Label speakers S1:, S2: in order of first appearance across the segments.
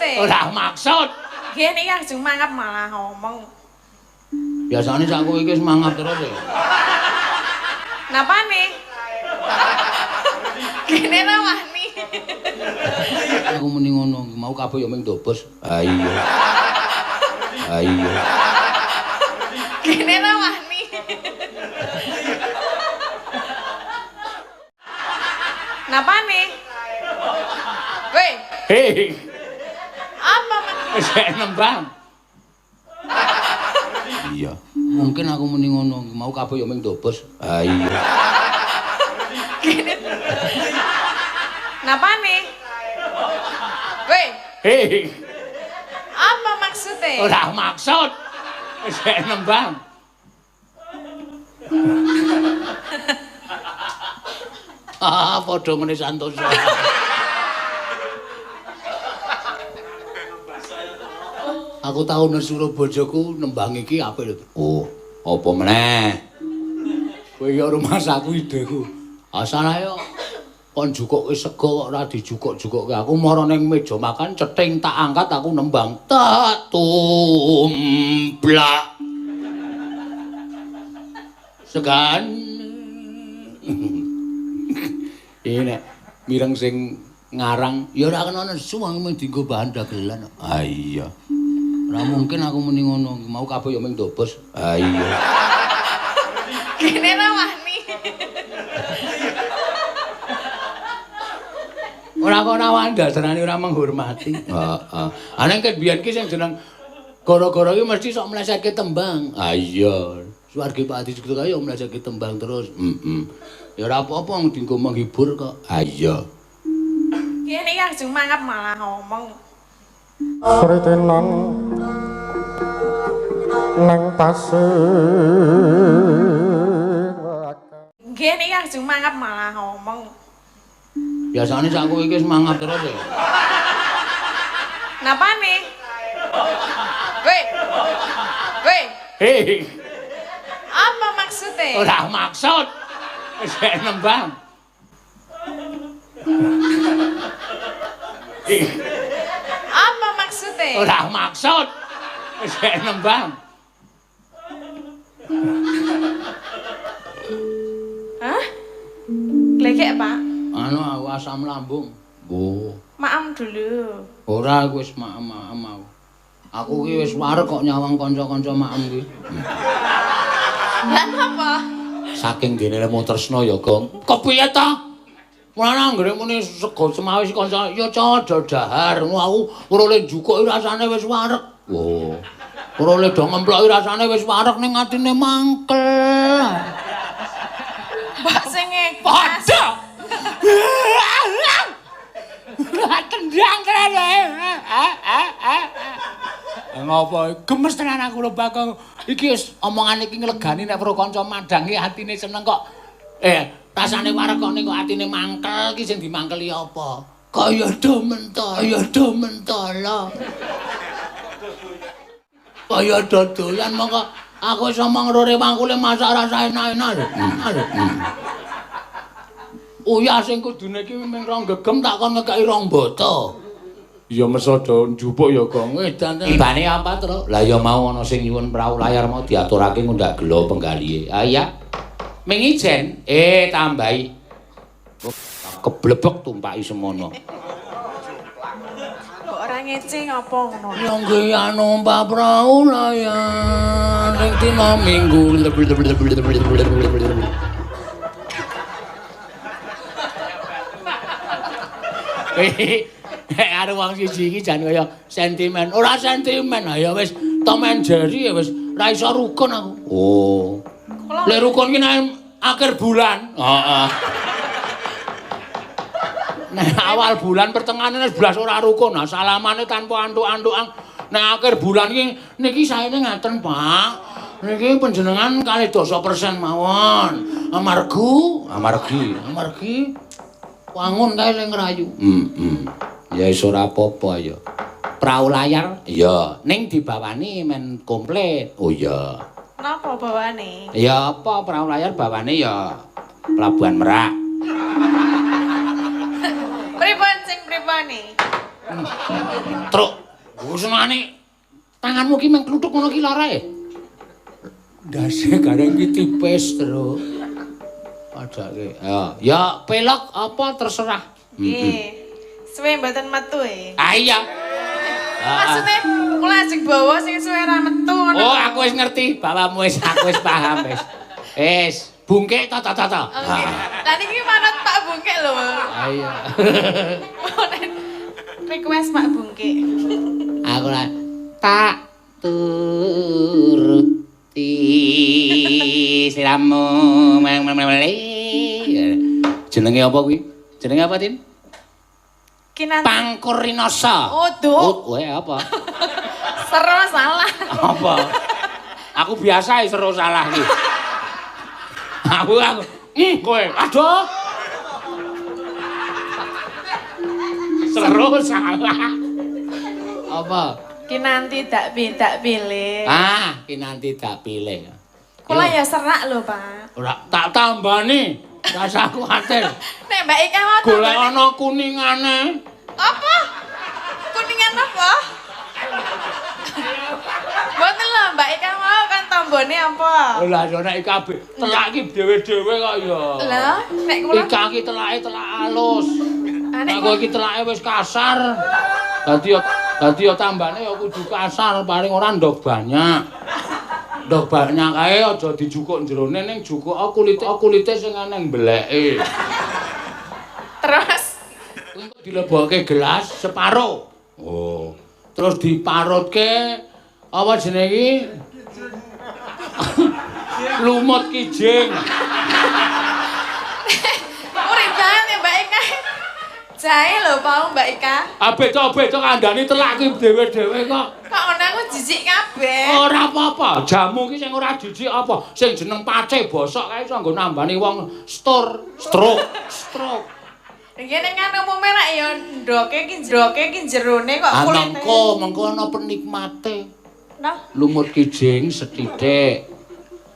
S1: maksudnya?
S2: Ora maksud.
S1: Nggih niki ajeng mangap malah ngomong.
S2: Biasane sak kowe iki wis mangap terus ya.
S1: Napane? Kene ra wani.
S2: Aku muni ngono, mau kabeh ya ming ndobos. Ha iya. Ha iya.
S1: Kene ra wani. Napane? Weh,
S2: Hei,
S1: apa men?
S2: sek nembang. Iya. Mungkin aku muni ngono, mau kabeh ya ming ndobos. Ha iya.
S1: Kene. Napane? Weh,
S2: Hei,
S1: apa maksudnya?
S2: ora maksud. Sek nembang. Ah, padha ngene santosa. Aku tau nesu bojoku nembang iki apik lho. Oh, apa meneh? Kowe ya rumasaku ideku. Asal ayo kon jukuke sego kok ora dijukuk-jukukke. Aku mara ning meja makan cething tak angkat aku nembang tak tumplak. Segan. Iki nek mireng sing ngarang ya ora kena nesu wong mung dienggo bahan dagelan. Ah iya. Ora mungkin aku muni ngono, mau kabeh ya ming ndobos. Ah iya.
S1: Kene ra wani.
S2: Ora kok ora wani dasarane ora menghormati. Heeh. Ana ket biyen ki sing jeneng gara-gara ki mesti sok mlesetke tembang. Ah iya. Swargi Pak Adi Sugito kae ya mlesetke tembang terus. Heeh. Ya ora apa-apa wong dienggo menghibur kok. Ah iya.
S1: Nggih niki ajeng mangap malah ngomong.
S3: Kritenan nang pasir.
S1: Nggih niki ajeng mangap malah ngomong.
S2: Biasane sak kowe iki wis mangap terus ya.
S1: Napane? Weh. Weh,
S2: Hei,
S1: apa maksudnya?
S2: ora maksud. Sek nembang.
S1: Apa maksudnya?
S2: Ora maksud. Sek nembang.
S1: Hah? Glegek, Pak.
S2: Anu aku asam lambung. Oh.
S1: Maam dulu.
S2: Ora aku wis maem-maem aku. Aku ki wis wareg kok nyawang kanca-kanca maem ki.
S1: Lah napa?
S2: Saking dene lemu tresna ya, Gong. Kepiye ta? Mulane anggere muni sego semawis kanca, ya do dahar. Ngono aku ora le njukuk rasane wis wareg. Oh. Ora le do ngemploki rasane wis wareg ning atine mangkel.
S1: Mbak sing ikhlas.
S2: Padha. Tendang tenan. Ngopo? Gemes tenan aku lho Bagong. Iki wis omongan iki nglegani nek weruh kanca madang iki atine seneng kok. Rasane wareg kok ning kok atine mangkel iki sing dimangkeli apa? Kaya do mentala, ya do mentala. Kaya do doyan mongko aku wis omong rore wangkule masak rasa enak-enak lho. Uyah sing kudune iki mung rong gegem tak kon ngekeki rong boto. Ya meso do njupuk ya, Gong. Edan tibane apa, Tru? Lah ya mau ana sing nyuwun prau layar mau diaturake ngundhak gela penggalihe. Ah iya. Ming ijen, tambahi. Keblebek tumpaki semono.
S1: Kok ora ngece ngapa ngono?
S2: Ya nggih numpak prau layar ning dina Minggu. Karo wong siji iki jan kaya sentimen. Ora sentimen, ya wis Tom and Jerry ya wis ora iso rukun aku. Oh. Lek rukun ki nang akhir bulan. Heeh. Nek awal bulan pertengahan wis blas ora rukun. Nah, salamane tanpa antuk-antukan. Nek akhir bulan iki niki saene ngaten, Pak. Niki panjenengan 20% mawon. Amargi, amargi wangun kae sing ngrayu. Heeh. Ya wis ora apa-apa ya. Prau layar? Iya, ning dibawani men komplit. Oh iya.
S1: Napa bawane?
S2: Ya apa prau layar bawane ya Pelabuhan Merak.
S1: Pripun sing pripune?
S2: Truk, senengane tanganmu ki meng kluthuk ngono ki lara e. Ndase gareng ki tipis, Truk. Padake. Ya, ya pelok apa terserah.
S1: Nggih. Suwe mboten metu e.
S2: Ah iya.
S1: Maksudnya kula ajeng bawa sing suwe ra metu ngono.
S2: Oh, aku wis ngerti, bapakmu wis, aku wis paham wis. Wis, bungkek ta ta ta ta.
S1: Nggih. Lah niki manut Pak Bungkek lho.
S2: Ah iya.
S1: Request Pak Bungkek.
S2: Aku lah tak turuti sliramu mele. Jenenge apa kuwi? Jenenge apa, Tin?
S1: Kinanti.
S2: Pangkur Rinasa.
S1: Oh, duh.
S2: Oh, apa?
S1: Seru salah.
S2: Apa? Aku biasa seru salah iki. Aku kowe. Aduh. Seru salah. Apa?
S1: Kinanti tak pilih.
S2: Ah, kinanti tak pilih.
S1: Kula ya serak lho, Pak.
S2: Ora tak tambani. Rasa kuwatir.
S1: Nek Mbak Ika mau
S2: golek ana kuningane.
S1: Apa? Kuningan apa? Mboten lho, Mbak Ika mau kan tambone apa?
S2: Lah yo nek Ika telak iki dhewe-dhewe kok ya.
S1: Lah, nek kula
S2: Ika iki telake telak alus. Nek kowe iki telake wis kasar. Dadi yo tambane yo kudu kasar, paling ora ndok banyak. Ndok banyak kae aja dijukuk jerone ning jukuk kulite sing aneng bleke.
S1: Terus
S2: kuwi dilebokke gelas separo. Oh. Terus diparutke apa jenenge iki? Lumut kijing.
S1: Urip banget ya Mbak Ika. Jahe lho pau Mbak Ika.
S2: Ah beda-beda kandhani telak kuwi dhewe-dhewe kok.
S1: Kok ngono aku jijik kabeh.
S2: Ora apa-apa. Jamu ki sing ora jijik apa? Sing jeneng pace bosok kae iso nggo nambani wong stroke.
S1: Nggih nek kan umume rak ya ndoke ki jerone kok kulite.
S2: Ah mengko ana penikmate.
S1: Nah,
S2: lumut kijing sethithik.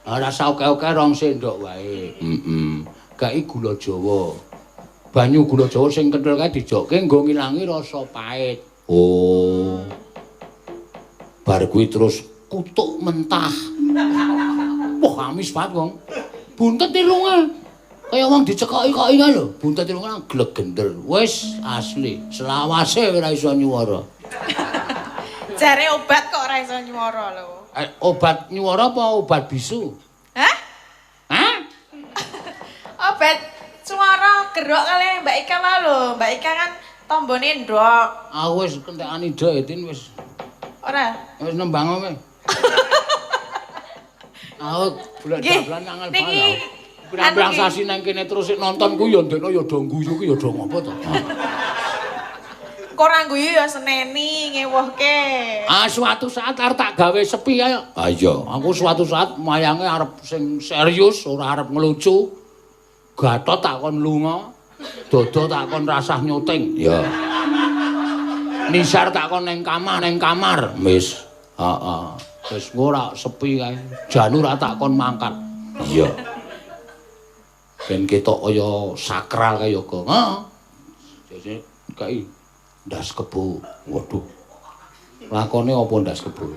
S2: Ora usah oke-oke rong sendok wae. Heeh. Gawe gula Jawa. Banyu gula Jawa sing kenthel kae dijokke nggo ngilangi rasa pahit. Oh. Bar kuwi terus kutuk mentah. Wah, amis banget wong. Buntet irunge. Kaya wong dicekoki-koki kae lho, buntet irunge glegender. Wis asli, selawase ora iso nyuwara.
S1: Jare obat kok ora iso nyuwara lho.
S2: Obat nyuwara apa obat bisu?
S1: Hah?
S2: Hah?
S1: Obat suara gerok kali Mbak Ika wae lho. Mbak Ika kan tombone ndok.
S2: Aku wis kentekan ide Tin wis.
S1: Ora.
S2: Wis nembang kowe. Aku bulan-bulan angel banget. Pirang-pirang sasi nang kene terus nonton ku ya ndekno ya do guyu ku ya do ngopo to.
S1: Kok ora guyu ya seneni ngewuhke.
S2: Ah suatu saat arep tak gawe sepi ayo. Ah iya, aku suatu saat mayange arep sing serius ora arep ngelucu. Gatot tak kon lunga, Dodo tak kon rasah nyuting. Ya. Nisar tak kon ning kamar, Wis. Heeh. Wis ora sepi kae. Janu ora tak kon mangkat. Iya. Ben ketok kaya sakral kaya kok. Heeh. Jane kae ndas kebo. Waduh. Lakone apa ndas kebo?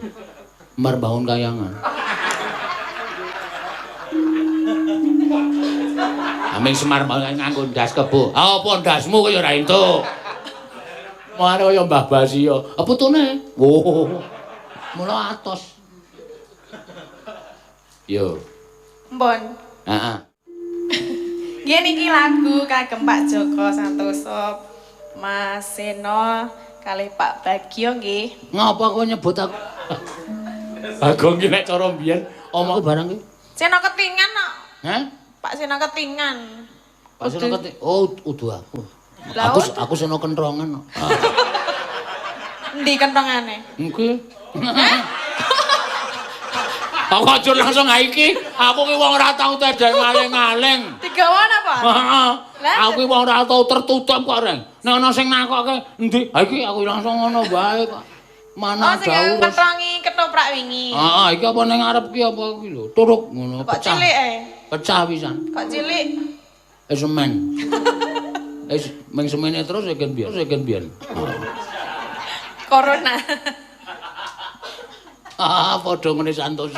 S2: Mar bangun kayangan. Aming Semar bangun nganggo ndas kebo. Ah apa ndasmu kaya ora entuk. Mare kaya Mbah Basio. Ah putune. Oh. Mula atos. Yo.
S1: Mbon.
S2: Heeh.
S1: Nggih niki lagu kagem Pak Joko Santoso, Mas Seno kalih Pak Bagio nggih.
S2: Ngapa kowe nyebut aku? Bagong ki nek cara mbiyen omongku barang ki.
S1: Seno ketingan kok.
S2: Hah?
S1: Pak Seno ketingan.
S2: Pak Seno keting. Oh, udu aku. Aku Seno kentrongan kok.
S1: Endi kentrongane?
S2: Nggih. Aku aja langsung iki. Aku ki wong ora tau tedeng aling-aling.
S1: Digawa napa?
S2: Heeh. Aku ki wong ora tau tertutup kok, Reng. Nek ana sing nakokke endi? Ha iki aku langsung ngono wae kok. Mana
S1: jauh. Oh, sing ketrongi ketoprak wingi.
S2: Heeh, iki apa ning ngarep ki apa kuwi lho? Turuk ngono
S1: pecah. Kok cilik e?
S2: Pecah pisan.
S1: Kok cilik?
S2: Wis semen. Wis meng semene terus ya gen biyen. Wis gen biyen.
S1: Corona.
S2: Ah, padha ngene Santoso.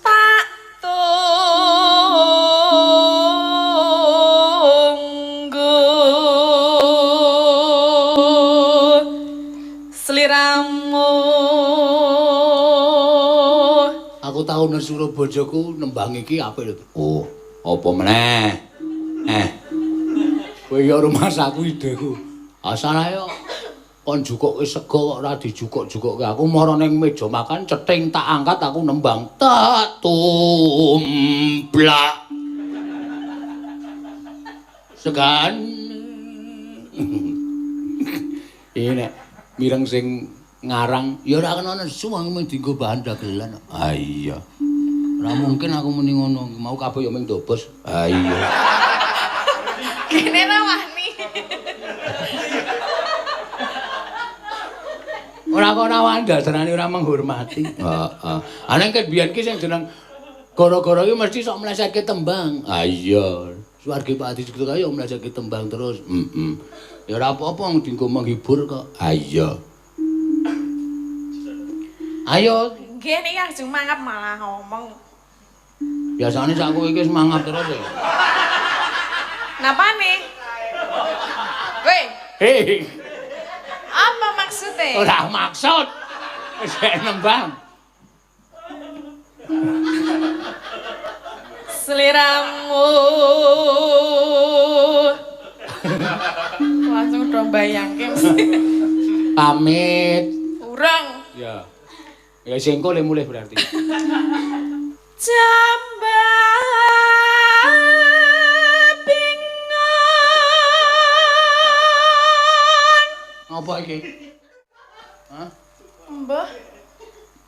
S1: Tak tunggu sliramu.
S2: Aku tau nesuro bojoku nembang iki apik lho. Oh, apa meneh? Kowe ya rumasaku ideku. Asale yo kon jukuke sego kok ora dijukuk-jukukke. Aku mara ning meja makan cething tak angkat aku nembang tak tumblak. Segan. Iki nek mireng sing ngarang ya ora kena nesu wong mung dienggo bahan dagelan. Ah iya. Ora mungkin aku muni ngono, mau kabeh ya mung dobos. Ah iya.
S1: Kene ra wani.
S2: Ora kok ora wani dasarane ora menghormati. Heeh. Ana ket biyen ki sing jeneng gara-gara ki mesti sok mlesetke tembang. Ah iya. Swarga Pak Adi Sugito kae ya mlesetke tembang terus. Heeh. Ya ora apa-apa wong dienggo menghibur kok. Ah iya. Ayo.
S1: Nggih niki langsung mangap malah ngomong.
S2: Biasane sak kowe iki wis mangap terus ya.
S1: Napane? Kowe.
S2: Hei.
S1: Apa maksudnya?
S2: Ora maksud. Wis nembang.
S1: Sliramu. Langsung udah bayangke mesti.
S2: Pamit.
S1: Urung.
S2: Ya. Ya sing engko le mulih berarti.
S1: Jambabingan.
S2: Apa iki? Hah?
S1: Mbah.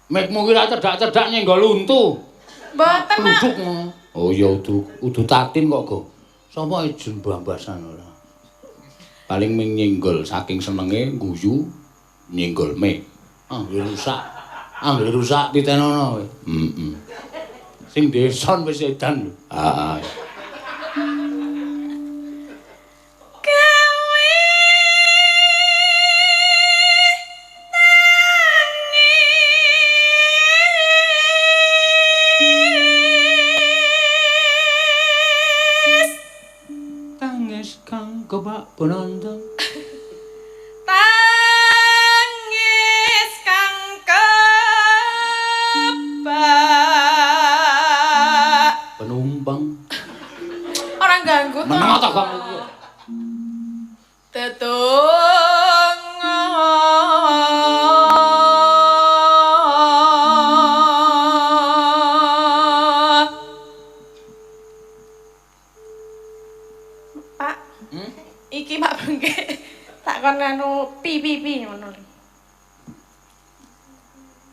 S2: Mekmu ki ra cedak-cedak nyenggol untu.
S1: Mboten, Mak.
S2: Oh ya udu tatin kok, Go. Sapa ijun bambasan ora. Paling ming nyenggol saking senenge guyu nyenggol mek. Anggere rusak. Anggere rusak titenono kowe. Heeh. Sing deson wis edan lho. Heeh.
S1: Gawe tangis.
S2: Tangis kang kebak penonton.
S1: Tangis kang kebak
S2: penumpang.
S1: Orang ganggu to.
S2: Meneng ta kamu.
S1: Tetunggo. Pak, iki Pak Bengke tak kon anu pi pi pi ngono.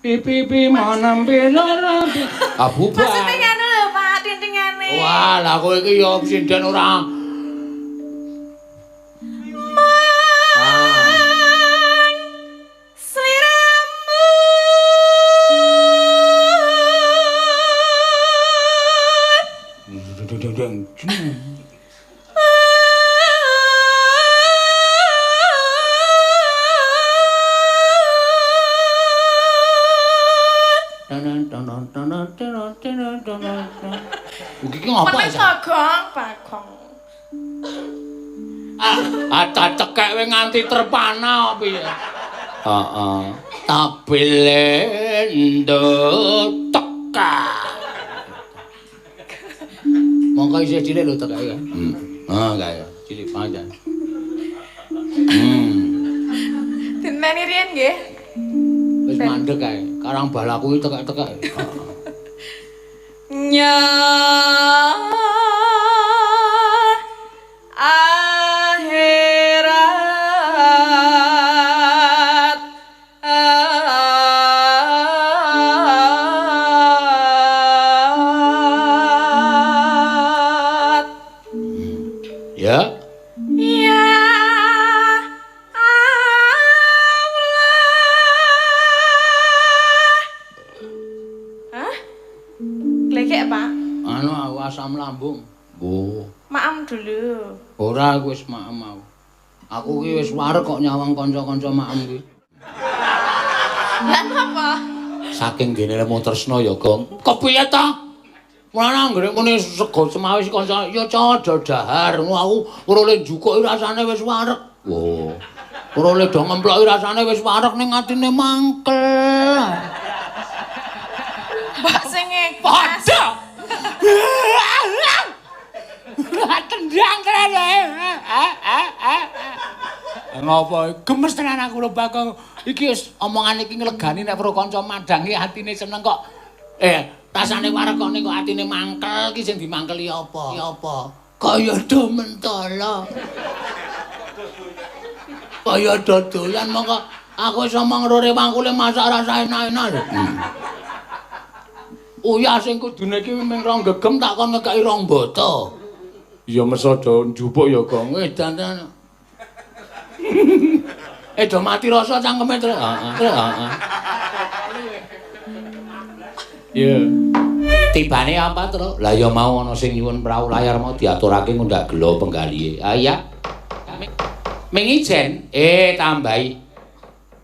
S2: Pi pi pi manampi lara pi. Ah bubar.
S1: Maksudnya ngono lho Pak, tintingane.
S2: Wah, lah kowe iki ya sinden ora.
S1: Mang sliramu.
S2: Deng deng. Iki ngapa
S1: Meneng
S2: ya?
S1: Bagong, Bagong.
S2: Ah, cekek kowe nganti terpana kok piye? Heeh. Tabelendo teka. Mongko isih cilik lho tekake ya. Heeh, kae. Cilik banget.
S1: Dinteni riyen nggih.
S2: Wis mandek kae. Karang balaku iki tekek-tekek.
S1: Nya akhirat.
S2: Ya.
S1: Ya Allah. Hah? Glegek, Pak.
S2: Anu aku asam lambung. Oh.
S1: Maam dulu.
S2: Ora, aku wis maem aku. Aku ki wis wareg kok nyawang kanca-kanca maem ki.
S1: Lah napa?
S2: Saking dene lemu tresna ya, Gong. Kepiye ta? Mulane anggere muni sego semawis kanca ya do dahar. Aku ora le njukuki rasane wis wareg. Wo. Ora le do ngemploki rasane wis wareg ning atine mangkel.
S1: Mbak sing ikhlas.
S2: Padha. Tendang tenan. Ngopo gemes tenan aku lho Bagong. Iki wis omongan iki nglegani nek weruh kanca madang iki atine seneng kok. Rasane wareg kok ning kok atine mangkel iki sing dimangkeli apa? Ya apa? Kaya do mentala. Kaya do doyan mongko aku iso omong rore wangkule masak rasa enak-enak lho. Uyah sing kudune iki ming rong gegem tak kon ngekeki rong bota. Ya meso do njupuk ya Gong. Edan tenan. Do mati rasa cangkeme terus. Heeh. Heeh. Iya. Tibane apa, Tru? Lah ya mau ana sing nyuwun prau layar mau diaturake ngundhak gela penggalihe. Ah iya. Ming ijen, tambahi.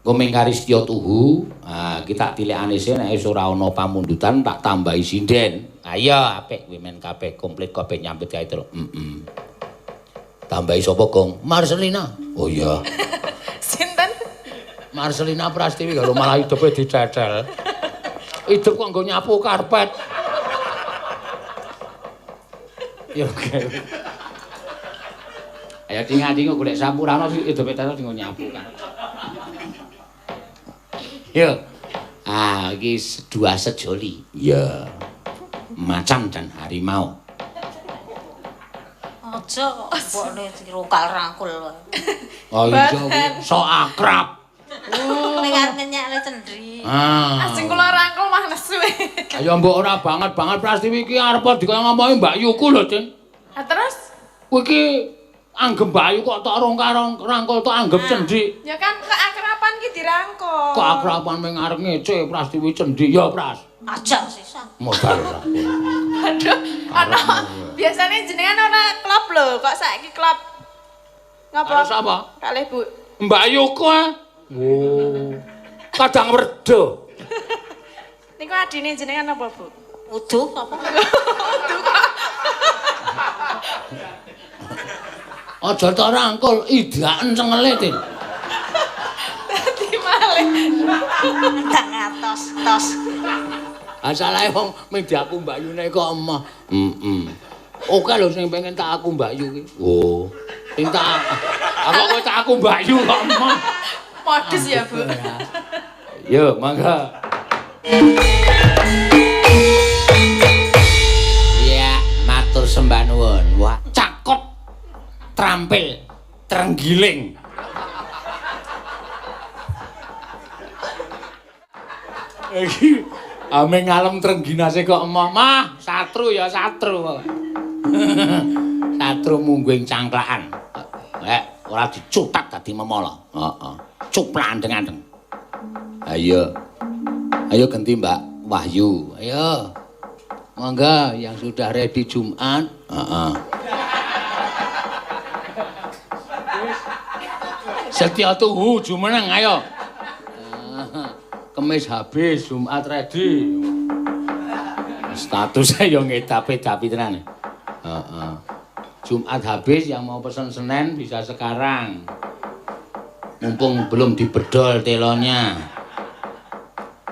S2: Engko ming Karistya tuhu. Ah, iki tak tilekane sik nek wis ora ana pamundutan tak tambahi sinden. Ah iya, apik kuwi men kabeh komplit kabeh nyambut gawe, Tru. Heeh. Tambahi sapa, Gong? Marcelina. Oh iya.
S1: Sinten?
S2: Marcelina Prastiwi lho malah hidupe dicecel. Hidup kok nggo nyapu karpet. Ya oke. Ayo dingati kok golek sapu ra ono hidupe tetel nggo nyapu karpet. Yo. Ah, iki dua sejoli. Iya. Macan dan harimau.
S4: Aja kok mbokne dirokal rangkul.
S2: Oh iya, sok akrab.
S4: Ning arep nyenyekne cendri.
S2: Ah.
S1: Ajeng kula rangkul mah nesu.
S2: Ayo mbok ora banget-banget Prastiwi iki arep dikaya ngomongi Mbak Yuku lho, Cin.
S1: Ha terus?
S2: Kowe iki anggem Mbak Ayu kok tok rangkul tok anggep cendhi.
S1: Ya kan keakraban ki dirangkul.
S2: Keakraban ming arep ngece Prastiwi cendhi ya, Pras.
S4: Aja sisan.
S2: Modal ora.
S1: Aduh, ana biasane jenengan ora klub lho, kok saiki klub. Ngapa?
S2: Karo sapa?
S1: Kalih Bu.
S2: Mbak Yuku ah. Oh. Kadang werdo.
S1: Niku adine jenengan apa, Bu?
S4: Udu apa?
S1: Udu kok.
S2: Aja tok rangkul, idaken cengele, Tin.
S1: Dadi malih.
S4: Ndang atos, tos.
S2: Asalahe wong ming diaku Mbak Yune kok emoh. Heeh. Oke lho sing pengen tak aku Mbak Yu ki. Oh. Sing tak aku kowe tak aku Mbak Yu kok emoh.
S1: Modus ya, Bu.
S2: Yo, mangga. Ya, matur sembah nuwun. Wah, cakep. Trampil, trenggiling. Iki ame ngalem trengginase kok emoh. Mah, satru ya satru. Satru mungguing cangklakan. Ora dicutak dadi memala. Heeh. Cuplak andeng-andeng. Ayo. Ayo ganti Mbak Wahyu. Ayo. Monggo yang sudah ready Jumat. Heeh. Setia tuhu jumeneng ayo. Kemis habis, Jumat ready. Statusnya yo ngedapi-dapi tenan. Heeh. Jumat habis, yang mau pesen Senin bisa sekarang. Mumpung belum dibedol telonya.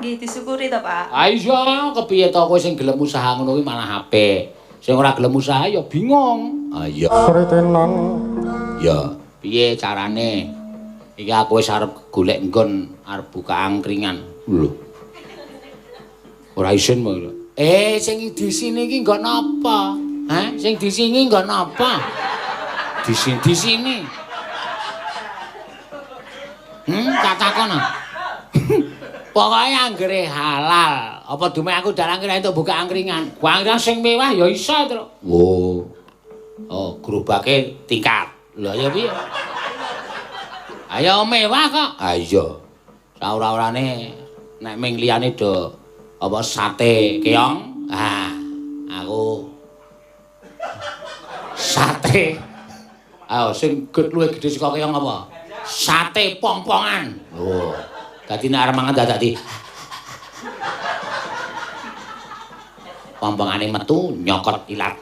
S5: Nggih, disyukuri to, Pak.
S2: Ah iya, kepiye to kowe sing gelem usaha ngono kuwi malah apik. Sing ora gelem usaha ya bingung. Ah iya. Ya, piye carane? Iki aku wis arep golek nggon arep buka angkringan. Lho. Ora isin mo. Sing di sini iki nggon apa? Hah? Sing di sini nggon apa? Di sini, di sini. Tak takon. Pokoke anggere halal. Apa dume aku dalang kira entuk buka angkringan. Angkringan sing mewah ya iso, Tru. Oh. Oh, gerobake tingkat. Lha ya piye? Ayo mewah kok. Ah iya. Saora-orane nek ming liyane do apa sate keong. Ah, aku Sate. Ayo sing luwih gedhe saka keyong apa? Sate pong-pongan. Oh. Dadi nek arep mangan dadak di pong-pongane metu nyokot ilat.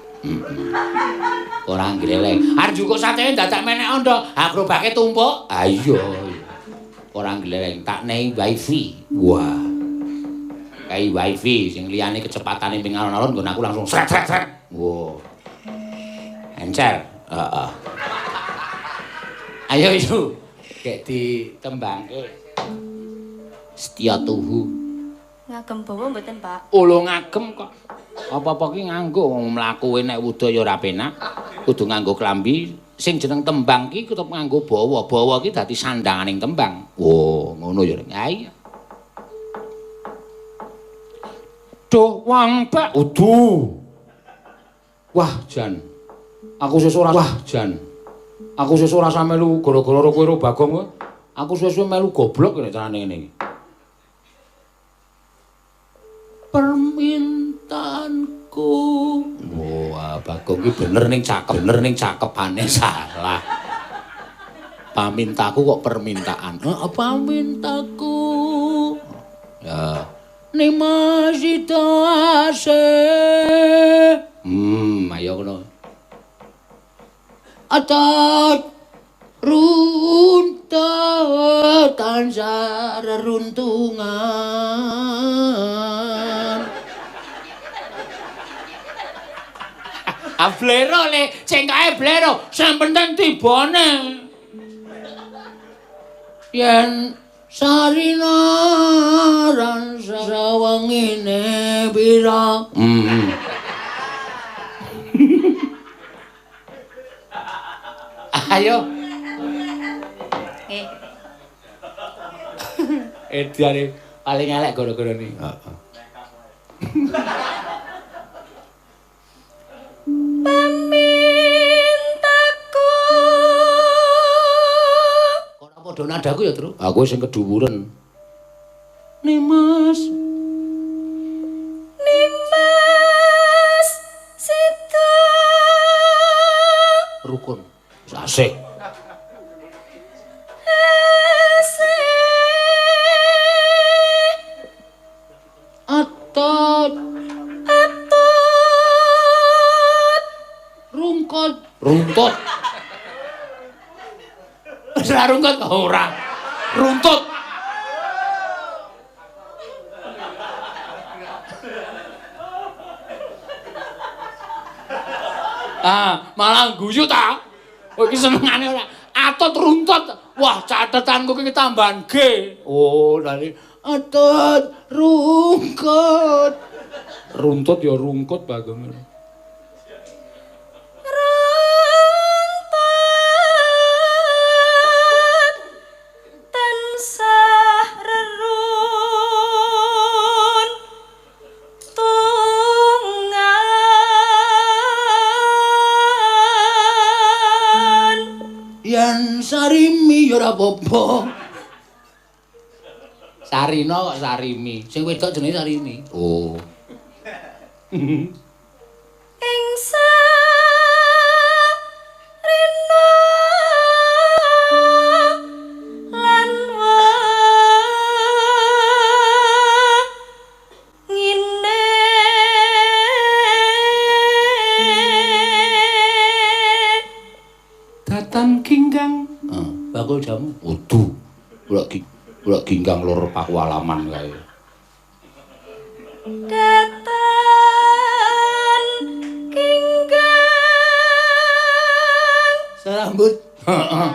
S2: Ora ngleleng. Arep njukuk satene dadak menek ondo, ha grobake tumpuk. Ha iya. Ora ngleleng, tak nehi wifi. Wah. Kai wifi sing liyane kecepatane ping alon-alon nggon aku langsung sret sret sret. Wah. Encer. Heeh. Ayo isu. Gek ditembangke. Setya tuhu.
S5: Ngagem bawa mboten, Pak?
S2: Oh, lho ngagem kok. Apa-apa ki nganggo wong mlakuwe nek wuda ya ora penak. Kudu nganggo klambi. Sing jeneng tembang ki tetep nganggo bawa. Bawa ki dadi sandanganing tembang. Oh, ngono ya. Ha iya. Duh wong Pak udu. Wah, jan. Aku sesuk ora wah, jan. Aku sesuk ora usah melu gara-gara kowe ro Bagong kowe. Aku sesuk melu goblok nek carane ngene iki. Permintaanku. Wah, Bagong ki bener ning cakep, bener ning cakepane salah. Pamintaku kok permintaan. Heeh, pamintaku. Ya. Nima sitase. Ayo ngono. Atat runtut tansah reruntungan. Ah blero le, cengkae blero, sing penting tibane. Yen sarina ran sawengine pira. Ayo.
S5: Nggih.
S2: Ediane paling elek gara-gara ni. Heeh.
S5: Pamintaku.
S2: Kok ora padha nadaku ya, Tru? Aku sing keduwuren. Nimas.
S5: Nimas sida.
S2: Rukun. Asik. Atot.
S5: Atot.
S2: Rungkut. Runtut. Ora rungkut ora. Runtut. Ah, malah guyu ta. Kowe iki senengane ora atut runtut. Wah, catetanku iki tambahan G. Oh, dari atut rungkut. Runtut ya rungkut Bagong.
S5: Runtut tansah rerun tungan.
S2: Yen sarimi ya ora apa-apa. Sarina kok sarimi. Sing wedok jenenge Sarimi. Oh.
S5: Ing sarina lan wengine.
S2: Datan ginggang. Bakul jamu. Udu. Ulak ginggang lor pakualaman kae.
S5: Datan ginggang.
S2: Serambut. Heeh.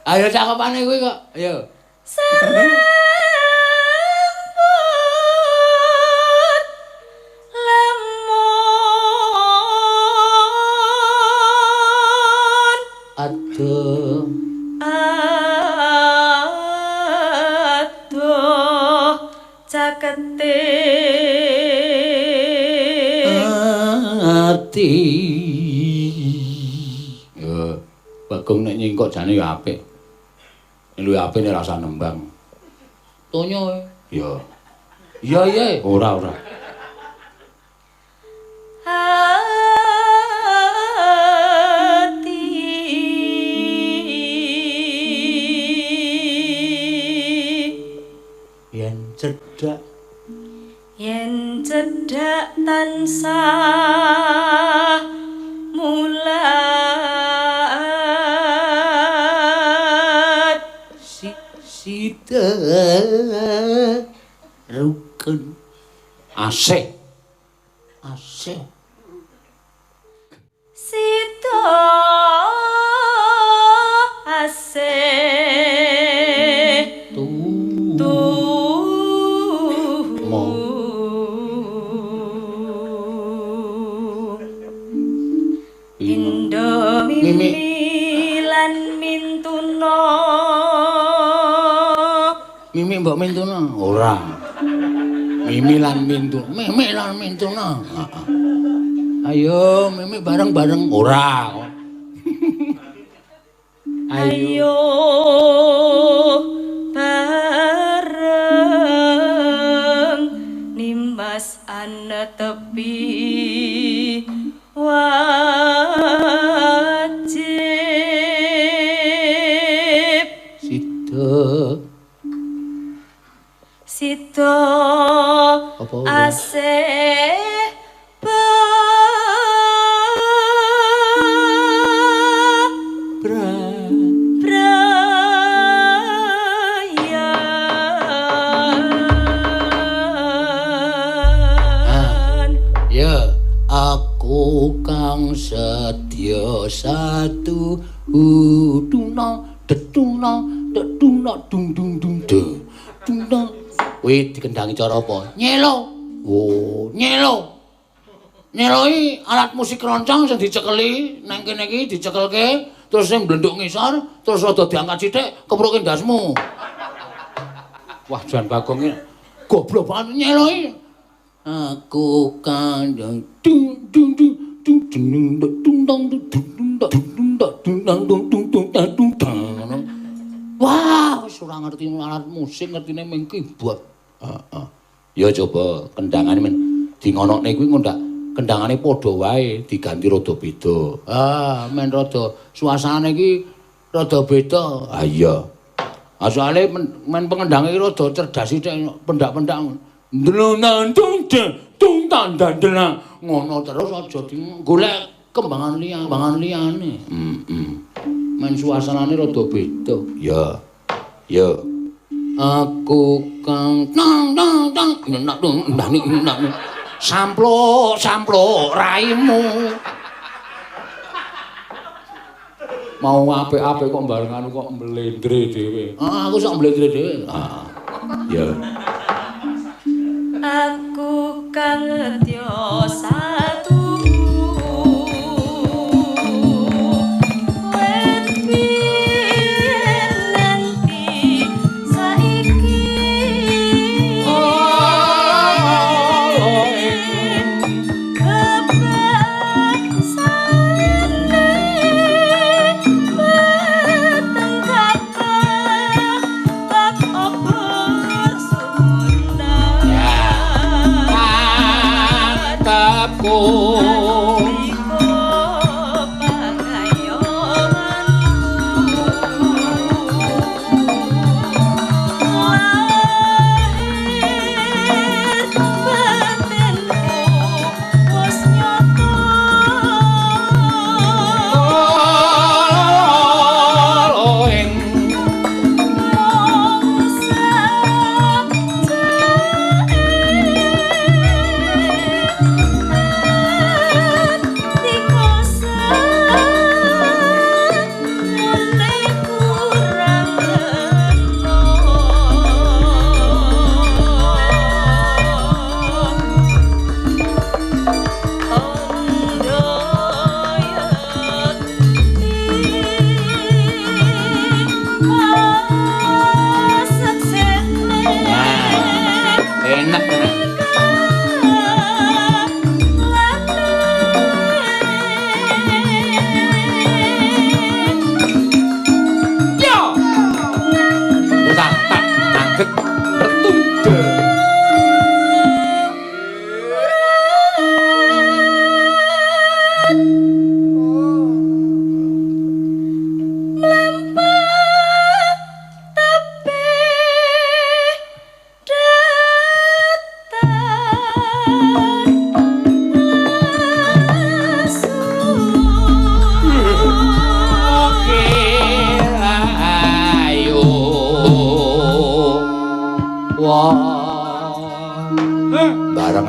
S2: Ayo cakepane kuwi kok. Ayo.
S5: Serambut lemun.
S2: Aduh.
S5: Aduh cakete
S2: ati. Ya, Bagong nek nyingkok jane ya apik. Luwih apik nek rasa nembang. Tonyo. Ya. Iya, iya. Ora, ora.
S5: Tindak tansah mulat
S2: sida rukun asih asih
S5: sida asih
S2: tu
S5: tu
S2: mo
S5: Indo
S2: Mimi.
S5: mimi lan mintuna
S2: Mimi mbok mintuna ora Mimi lan mintuna Mimi lan mintuna heeh. Ayo Mimi bareng-bareng ora. Ayo
S5: ayo bareng nimbas anetepi wajib
S2: sida
S5: sida
S2: Apa ora?
S5: asih
S2: bra
S5: brayan
S2: Ya, aku kang sedya satu huduna detuna detuna dung dung dung de tuna. Kuwi dikendangi cara apa? Nyelo. Oh, nyelo. Nyelo iki alat musik keroncong sing dicekeli nang kene iki dicekelke terus sing blenduk ngisor terus rada diangkat sithik kepruke ndasmu. Wah, Jan Bagong iki goblok banget nyelo iki. Aku kandang dung dung dung dung dung dung dung dung dung dung dung dung dung dung dung dung dung dung dung. Wah, wis ora ngerti alat musik, ngertine mung keyboard. Heeh. Ya coba kendangane men di ngonokne kuwi ngondak kendangane padha wae diganti rada beda. Ah, men rada suasane iki rada beda. Ah iya. Ah soalé men pengendange iki rada cerdas sithik pendak-pendak. Ndlunang dung dung tandang ngono terus aja di golek kembangan liya, kembangan liyane. Heeh. Men suasanane rada beda. Ya. Ya. Aku kang nang nang nang nang nang nang samplok samplok raimu. Mau apik-apik kok bareng anu kok mlendre dhewe. Ah, aku sok mlendre dhewe. Ah. Ya.
S5: Aku kang dya satu wet biyen nanti saiki kebangsane peteng kakak bab obor sunan.
S2: Mantapku.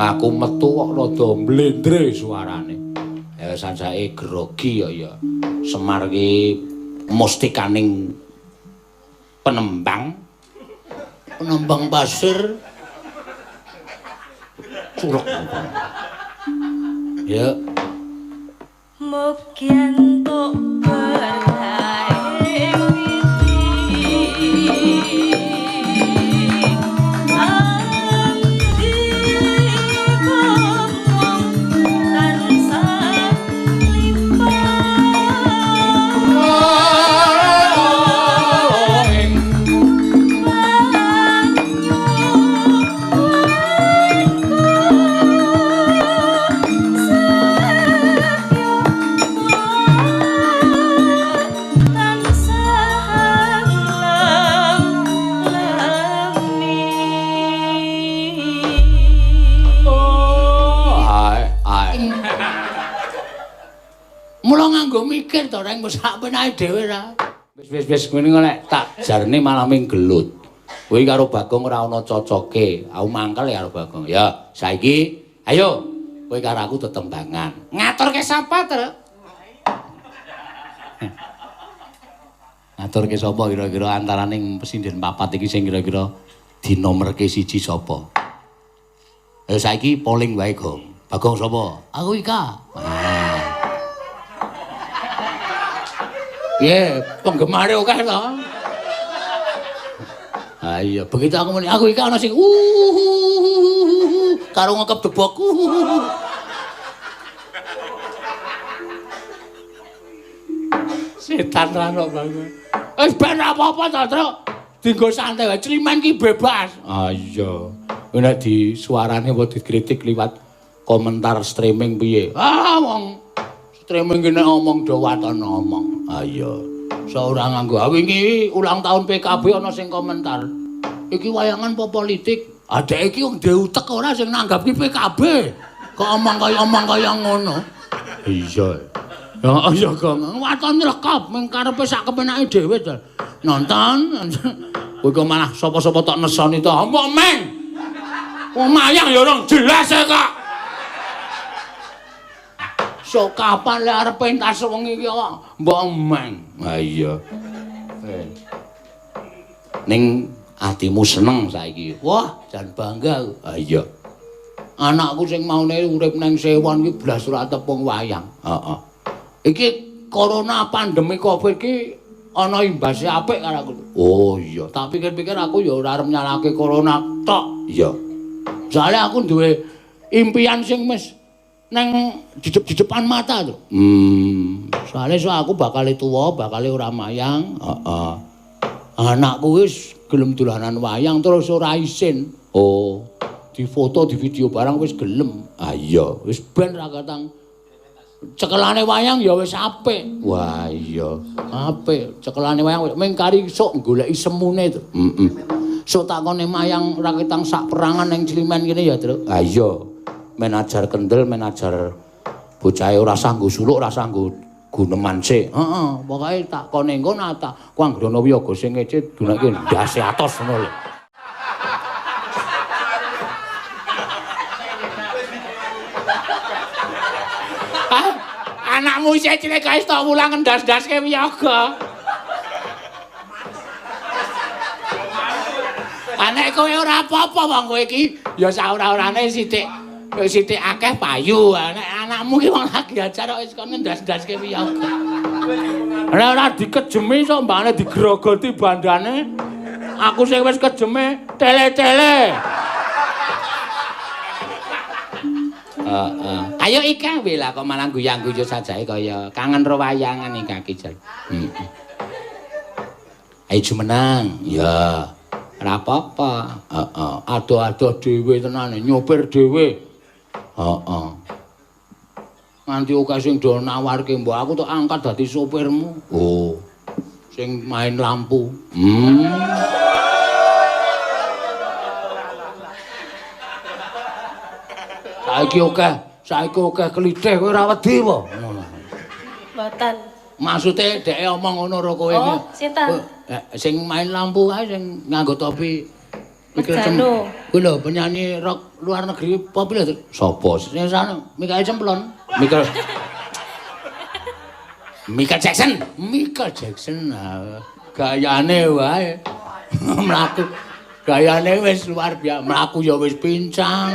S2: Bareng aku metu kok rada mlendre suarane. Ya sajake grogi ya ya. Semar ki mustikaning penembang. Penembang pasir. Curug. Ya.
S5: Mugi entuk berkahe witi.
S2: Mula nganggo mikir to reng wis sak penake dhewe ra. Wis wis wis ngene nek tak jarne malah ming gelut. Kowe karo Bagong ora ana cocoke. Aku mangkel ya karo Bagong. Ya, saiki ayo kowe karo aku tetembangan. Ngaturke sapa, Tru? Ngaturke sapa kira-kira antaraning pesinden papat iki sing kira-kira dinomerke siji sapa? Ayo saiki polling wae, Gong. Bagong sapa? Aku Ika. Piye, penggemare akeh to? Ha iya, begitu aku muni, aku iki ana sing karo ngekep debok. Setan ra bangun. Wis ben apa-apa to, Truk. Dinggo santai wae, Climen ki bebas. Ah iya. Nek di suarane apa dikritik liwat komentar streaming piye? Ah wong streaming ki nek omong do waton omong. Ah iya. Ora nganggo. Wingi ulang tahun PKB ana sing komentar. Iki wayangan apa politik? Adek iki wong duwe utek ora sing nanggap ki PKB. Kok omong kaya ngono. Iya. Ya iya Gong. Waton nylekop mung karepe sak kepenake dhewe to. Nonton. Kowe kok malah sapa-sapa tok nesoni to. Mbok meng. Wong mayang ya ora jelas e kok. Sok kapan lek arep pentas wengi iki kok mbok emeng. Ha iya. Ning atimu seneng saiki. Wah, jan bangga. Ha iya. Anakku sing maune urip nang sewon iki blas ora tepung wayang. Heeh. Iki corona pandemi Covid iki ana imbase apik karo aku. Oh iya, tak pikir-pikir aku ya ora arep nyalahke corona tok. Iya. Soale aku duwe impian sing wis neng di depan mata tuh. Soalnya so aku bakal tuwa, bakal ora mayang. Heeh. Anakku wis gelem dolanan wayang terus ora isin. Oh, di foto, di video barang wis gelem. Ah iya, wis ben ra katang. Cekelane wayang ya wis apik. Wah iya, apik. Cekelane wayang ming kari sok goleki semune to. Heeh. Sok takone mayang ra ketang sak perangan ning Climen kene ya, Truk. Ah iya. Men ajar kendel, men ajar bocahe ora sah nggo suluk, ora sah nggo guneman sik. Heeh, pokoke tak kone engko tak ku anggere ana wiyaga sing ngece dunake ndase atos ngono lho. Ah, anakmu isih cilik kok wis tok wulang ndas-ndaske wiyaga. Anek kowe ora apa-apa wong kowe iki ya saora-orane sithik sithik akeh payu. Nek anakmu ki wong lagi ajar kok wis kon ndas-ndaske wiyaga. Ora ora dikejemi sok mbane digrogoti bandane. Aku sing wis kejeme tele-tele. Heeh. Ayo Ika weh lah kok malah guyang-guyu sajae kaya kangen ro wayangan iki ki jan. Heeh. Ayo jumenang. Ya. Ora apa-apa. Heeh. Adoh-adoh dhewe tenane, nyopir dhewe. Heeh. Nganti akeh sing do nawarke mbok aku tok angkat dadi sopirmu. Oh. Sing main lampu. Saiki akeh klithih kowe ora wedi apa? Ngono.
S5: Mboten.
S2: Maksude dheke omong ngono ro kowe iki.
S5: Oh, sinten?
S2: Sing main lampu kae sing nganggo topi Michael
S5: Janu.
S2: Kuwi lho penyanyi rock luar negeri pop lho. Sopo? Sing sana Michael Cemplon. Michael Michael Jackson. Michael Jackson. Gayane wae. Mlaku. Gayane wis luar biasa. Mlaku ya wis pincang.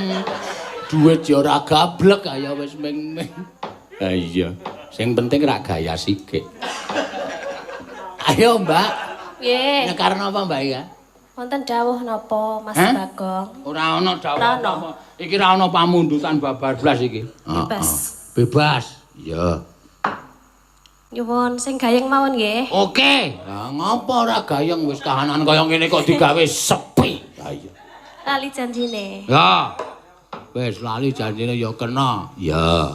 S2: Duit ya ora gablek, kaya wis ming-ming. Ha iya. Sing penting rak gaya sikik. Ayo, Mbak.
S5: Nggih.
S2: Nyekarno apa, Mbak ya?
S5: Wonten dawuh napa, Mas Bagong?
S2: Ora ana dawuh apa. Iki ora ana pamundutan babar blas iki.
S5: Bebas.
S2: Bebas. Iya.
S5: Nyuwun sing gayeng mawon nggih.
S2: Oke. Lah ngopo ora gayeng wis kahanan kaya ngene kok digawe sepi. Ha iya.
S5: Lali janjine.
S2: Ya. Wis lali janjine ya kena. Ya.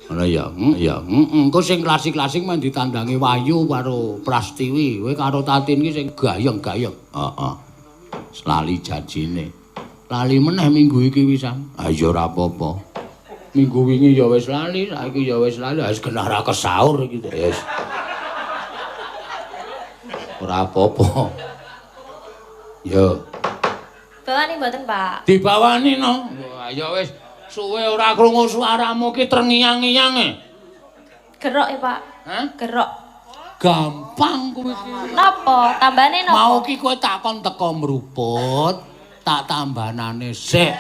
S2: Ngono ya. Ya. Engko sing klasik-klasik men ditandangi Wahyu karo Prastiwi. Kowe karo Tatin iki sing gayeng-gayeng. Heeh. Lali janjine. Lali meneh minggu iki wisan. Ha iya ora apa-apa. Minggu wingi ya wis lali, saiki ya wis lali. Wis genah ra kesaur iki. Wis. Ora apa-apa. Ya.
S5: Bawani mboten, Pak?
S2: Dibawani no. Wah, ya wis suwe ora krungu suaramu ki trengiyang-iyang e.
S5: Gerok ya, Pak.
S2: Hah?
S5: Gerok.
S2: Gampang kuwi ki.
S5: Napa? Tambane napa?
S2: Mau ki kowe takon teko mruput, tak tambanane sik.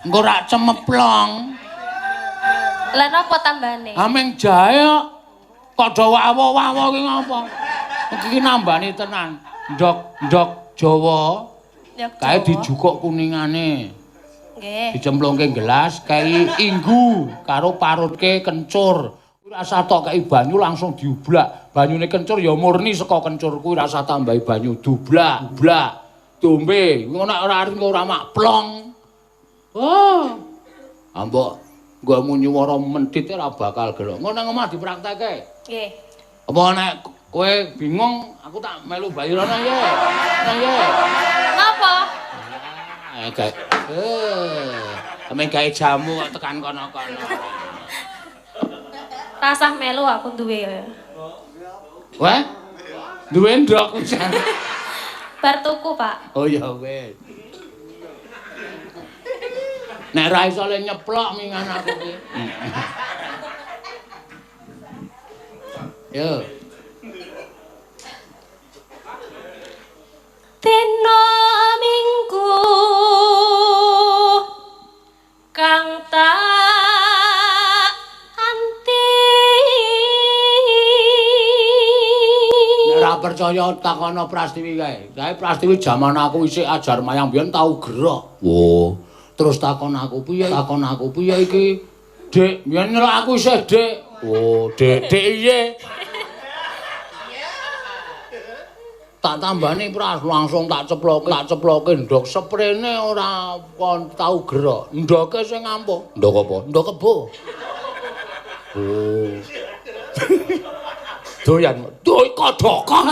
S2: Engko rak cemeplong.
S5: Lah napa tambane?
S2: Ameng jahe kok. Kok do wawo-wawo ki ngapa? Iki nambani tenan. Ndok-ndok Jawa. Kae dijukuk kuningane.
S5: Nggih.
S2: Dicemplungke gelas, kei inggu karo parutke kencur. Rasa tok kei banyu langsung diublak. Banyune kencur ya murni saka kencur kuwi rasa tambahi banyu dublak, blak. Dombe, ngono nek ora arep ora mak plong. Oh. Ambok nggonmu nyuwara mentit ora bakal gelok. Ngono nang omah dipraktekke.
S5: Nggih.
S2: Apa nek kowe bingung, aku tak melu bayirono ya. Nah ya.
S5: Napa?
S2: Gawe. Gawe jamu kok tekan kono-kono.
S5: Rasah melu aku duwe.
S2: Wah? Duwe ndok pisan.
S5: Bar tuku, Pak.
S2: Oh ya wis. Nek ra iso le nyeplok mingan aku ki. Yo.
S5: Dina Minggu kang tak anti.
S2: Nek ra percaya takono Prastiwi kae. Kae Prastiwi jaman aku isih ajar mayang biyen tau gerok. Wo. Terus takon aku piye? Takon aku piye iki? Dik, biyen nyeluk aku isih Dik. Oh, Dik, Dik iye. Tak tambani Pras langsung tak ceploke ndok sprene ora kon tau gerok. Ndoke sing ngampuh. Ndok apa? Ndok kebo. Oh. Doyan. Doy kodhoko.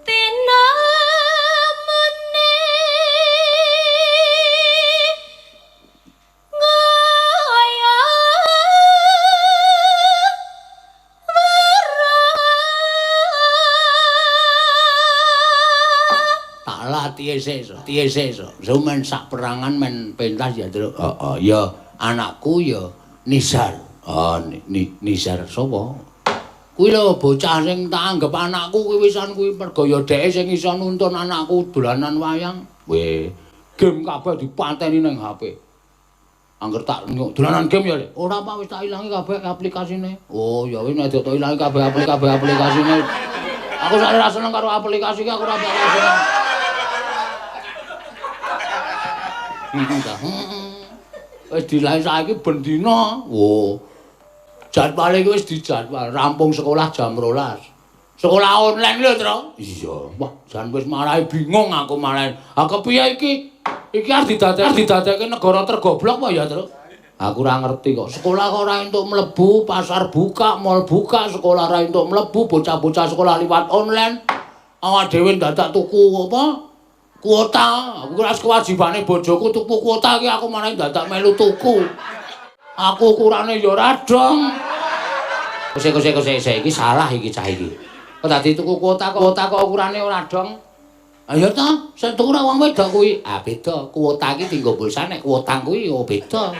S5: Dina mene ngaya
S2: Tak latih sesuk, tiye sesuk. Sumen sak perangan men pentas ya, Truk. Heeh, ya anakku ya Nizar. Oh, Nizar sapa? Kuwi lho bocah sing tak anggep anakku kuwi wisan kuwi mergo ya dheke sing iso nuntun anakku dolanan wayang. Weh, game kabeh dipateni ning HP. Angger tak dolanan game ya, Lek. Ora apa wis tak ilangi kabeh aplikasine. Oh, ya wis nek tak ilangi kabeh aplikasine. Aku sak ora seneng karo aplikasi iki, aku ora bakal seneng. Wis dilahi saiki ben dina. Oh. Jadwale iki wis dijadwal, rampung sekolah jam 12. Sekolah online lho, Tru. Iya. Wah, jan wis marai bingung aku marai. Ha kepiye iki? Iki arep didadekke negara tergoblok apa ya, Tru? Aku ora ngerti kok. Sekolah kok ora entuk mlebu, pasar buka, mall buka, sekolah ora entuk mlebu, bocah-bocah sekolah liwat online. Awak dhewe dadak tuku apa? Kuota. Aku ora kewajibane bojoku tuku kuota iki aku malah dadak melu tuku. Aku ukurane ya ora dong. Kose iki salah iki cah iki. Kok dadi tuku kuota kok ukurane ora dong. Ayo to, sing tuku ora wong wedok kuwi. Ah beda, kuota iki dienggo pulsa nek kuotang kuwi yo beda.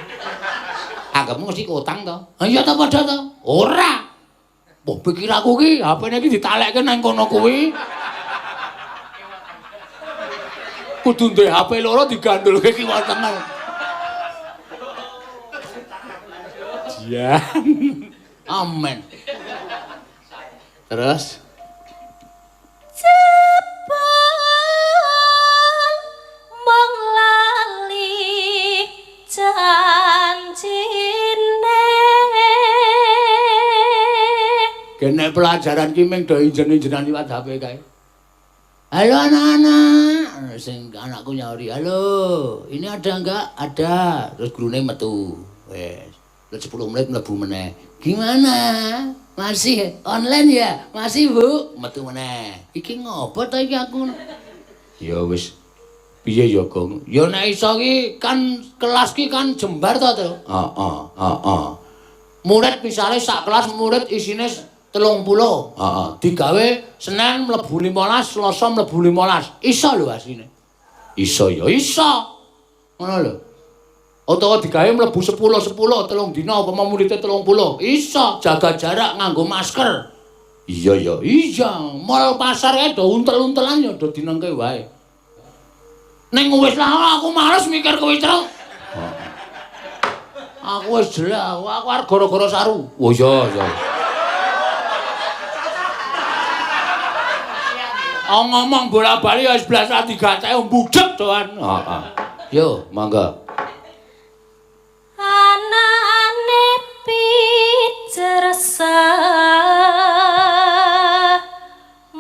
S2: Anggapmu mesti kuotang to. Ha iya to padha to. Ora. Mbah pikiraku ki HP-ne iki ditalekke nang kono kuwi. Kudu duwe HP loro digandulke kiwa tengen. Jan. Amin. Terus
S5: jebul mung lali janjine.
S2: Kene pelajaran ki ming do injen-injenan liwat HP kae. Halo anak-anak, sing anakku nyauri, halo, ini ada enggak? Ada. Terus gurune metu. Wes, terus 10 menit mlebu meneh. Gimana? Masih online ya? Masih, Bu? Metu meneh. Iki ngopo ta iki aku? Ya wis. Piye ya, Gong? Ya nek iso ki kan kelas ki kan jembar to, Tru? Heeh, heeh. Murid misale sak kelas murid isine 30. Heeh. Digawe Senin mlebu 15, Selasa mlebu 15. Iso lho asline. Iso ya iso. Ngono lho. Utawa digawe mlebu 10 10 telung dina apa murite 30. Iso jaga jarak nganggo masker. Iya ya, iya. Mal pasar kae do untel-untelan ya do dinengke wae. Ning wis lah aku males mikir kowe, Truk. Aku wis jelas, aku arep gara-gara saru. Oh iya, iya. Aku ngomong bola-bali ya 11 ra digateke budhek doan. Heeh. Yo, monggo.
S5: Anane pijersa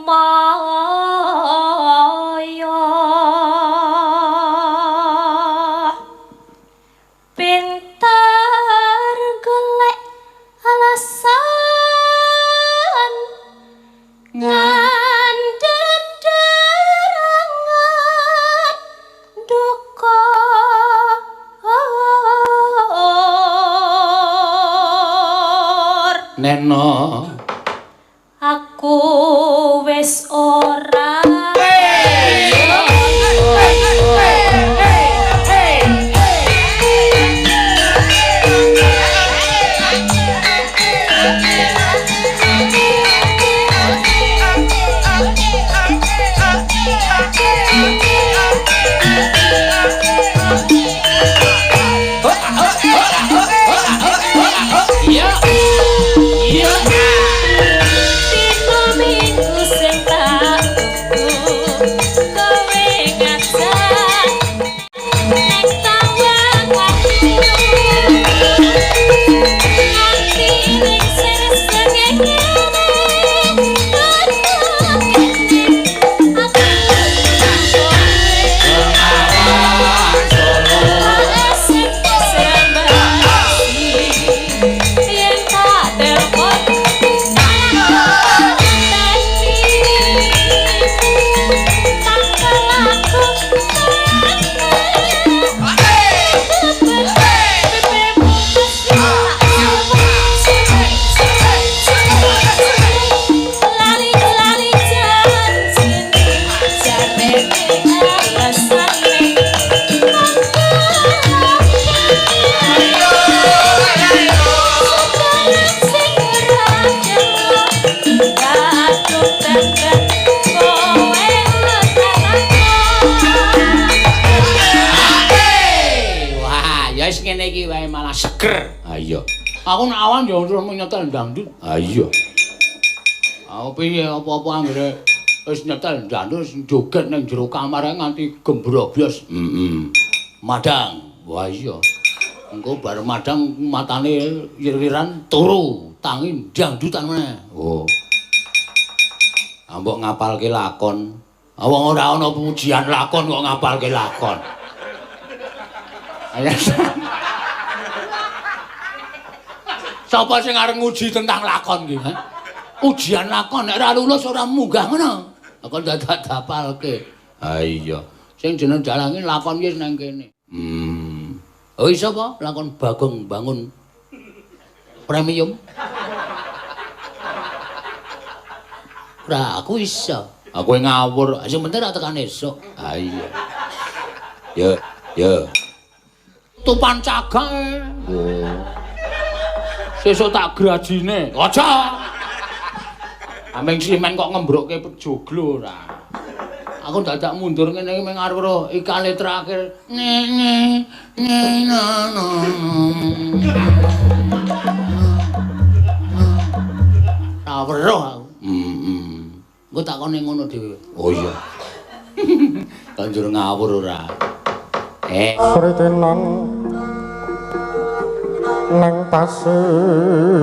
S5: maya pinter golek alasan ngandhenderangan duka.
S2: Neno,
S5: aku wis ora.
S2: Iya. Iya.
S5: Dina minggu sing tak tunggu, kowe ngajak nek tawanganku. Nganti ning srengenge
S2: Wah, ya wis ngene iki wae malah seger. Ha iya. Aku nek awan ya terus nyetel dangdut. Ha iya. Aku piye apa-apa anggere wis nyetel dangdut joget ning jero kamar nganti gembrobyos. Heeh. Madang. Wah iya. Engko bar madang matane wir-wiran turu, tangi dangdutan meneh. Oh. Ambok ngapalke lakon. Wong ora ana pujian lakon kok ngapalke lakon. Ayo. Sapa sing arep nguji tentang lakon ki, ha? Ujian lakon nek ora lulus ora munggah ngono. Kok dadak dapalke. Ha iya. Sing jeneng dalange lakon ki nang kene. Oh iso apa? Lakon Bagong bangun premium. Ora, aku iso. Aku ngawur, sing penting ra tekan esuk. Ha iya. Ya, ya. Tupan cagak. Oh. Sesuk tak grajine. Aja. Ameng simen kok ngembrokke joglo ora. Aku dadak mundur ngene iki meng arep weruh ikale terakhir. Ne ne ne na na. Ra weruh aku. Heeh. Engko takone ngono dhewe. Oh iya. Banjur ngawur ora.
S3: Sritenan nang pasir.